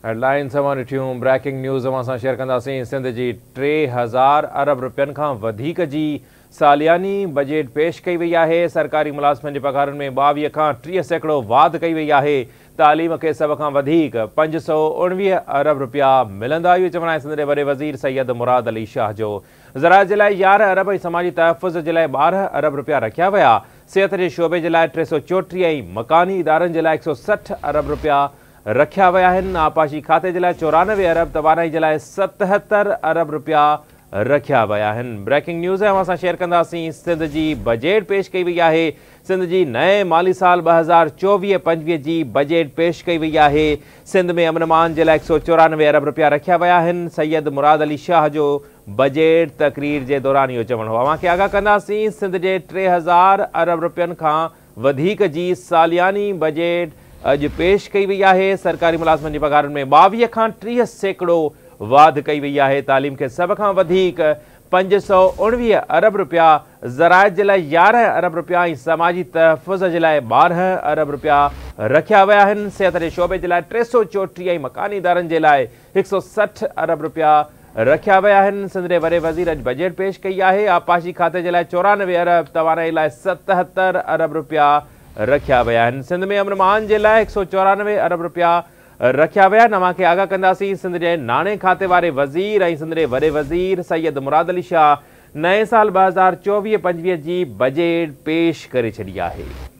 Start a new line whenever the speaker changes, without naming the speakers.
Headlines اوهان ڏٺيون، breaking news اوهان سان شيئر ڪنداسين. سنڌ جي 3000 ارب رپين کان وڌيڪ جي سالياني بجيٽ پيش ڪئي وئي آهي. سرڪاري ملازمن جي پگهارن ۾ 22 کان 30% واڌ ڪئي وئي آهي. تعليم کي سڀ کان وڌيڪ 519 ارب رپيا ملندا. اهو چوڻ آهي سنڌ جي وڏي وزير سيد مراد علي شاهه جو. زراعت جي لاء 11 ارب ۽ سماجي تحفظ جي لاء 12 ارب رپيا رکيا ويا. صحت جي شعبي جي لاء 334 ۽ مڪاني ادارن جي لاء 160 ارب رپيا رکيا ويا آهن. آبپاشي کاتي جي لاء 94 ارب، توانائي جي لاء 77 ارب رپيا رکيا ويا آهن. بريڪنگ نيوز اوهان سان شيئر ڪنداسين. سنڌ جي بجيٽ پيش ڪئي وئي آهي. سنڌ جي نئين مالي سال 2024-25 جي بجيٽ پيش ڪئي وئي آهي. سنڌ ۾ امن امان جي لاء 194 ارب رپيا رکيا ويا آهن. سيد مراد علي شاهه جو بجيٽ تقرير جي دوران اهو چوڻ هو. اوهان کي آگاهه ڪنداسين، سنڌ جي 3000 ارب رپين کان وڌيڪ جي سالياني بجيٽ اڄ پيش ڪئي وئي آهي. سرڪاري ملازمن جي پگهارن ۾ 22 کان 30% واڌ ڪئي وئي آهي. تعليم کي سڀ کان وڌيڪ 519 ارب رپيا، زراعت جي لاء 11 ارب رپيا ۽ سماجي تحفظ جي لاء 12 ارب رپيا رکيا ويا آهن. صحت جي شعبي جي لاء 334 ۽ مڪاني ادارن جي لاء 160 ارب رپيا رکيا ويا آهن. سنڌ جي وڏي وزير اڄ بجيٽ پيش ڪئي آهي. آبپاشي کاتي جي لاء 94 ارب، توانائي لاء 77 ارب رپيا رکيا ويا آهن. سنڌ ۾ امن امان جي لاء 194 ارب رپيا رکيا ويا آهن. اوهان کي آگاهه ڪنداسين، سنڌ جي ناڻي کاتي واري وزير ۽ سنڌ جي وڏي وزير سيد مراد علي شاهه نئين سال 2024-25 جي بجيٽ پيش ڪري ڇڏي آهي.